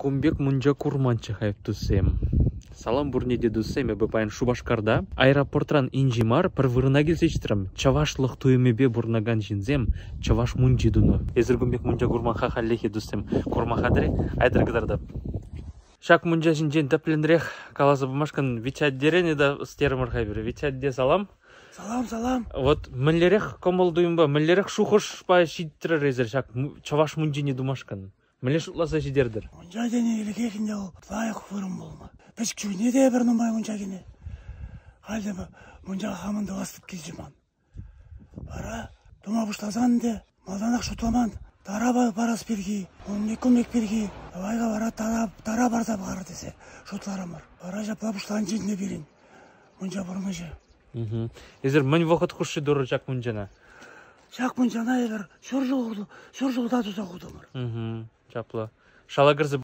Кун пек мунча курманччӗ-ха эп, туссем. Салам пурне те, туссем, эпӗ паян Шупашкарта. Аэропортран инҫе мар пӗр вырӑна килсе ҫитрӗм. Чӑвашлӑх туйӑмӗпе пурӑнакан ҫынсем чӑваш мунчи тунӑ. Эсир кун пек мунча курман-ха хальлӗхе, туссем. Курма хатӗр-и? Айтӑр кӑтартап. Ҫак мунча ҫинчен тӗплӗнрех каласа памашкӑн Витя аттерен та терӗмӗр-ха эпир. Витя атте, салам. Салам, салам. Вот мӗнлерех кӑмӑл-туйӑмпа, мӗнлерех шухӑшпа ҫитрӗр эсир ҫак чӑваш мунчине тумашкӑн? Мӗнле шутласа ҫитертӗр? Мунча тени ӗлӗкех ӗнтӗ вӑл лайӑх вырӑн пулнӑ. Пӗчӗк чухне те эпир нумай мунча кӗнӗ. Халь те мунча хамӑн тӑвас килчӗ ман. Вара тума пуҫласан ӗнтӗ малтанах шутламан. Тара парас пирки, ун пирки. Давай-ка вара тара, тара парса пӑхар тесе шутларӑмӑр. Вара ҫапла пуҫланчӗ ӗнтӗ пирӗн мунча пурнӑҫӗ. Эсир мӗн вӑхӑт хушши турӑр ҫак мунчана? Ҫак мунчана эпир ҫур ҫул, ҫур ҫулта туса хутӑмӑр. Чаплӑ. Шала кӗрсе.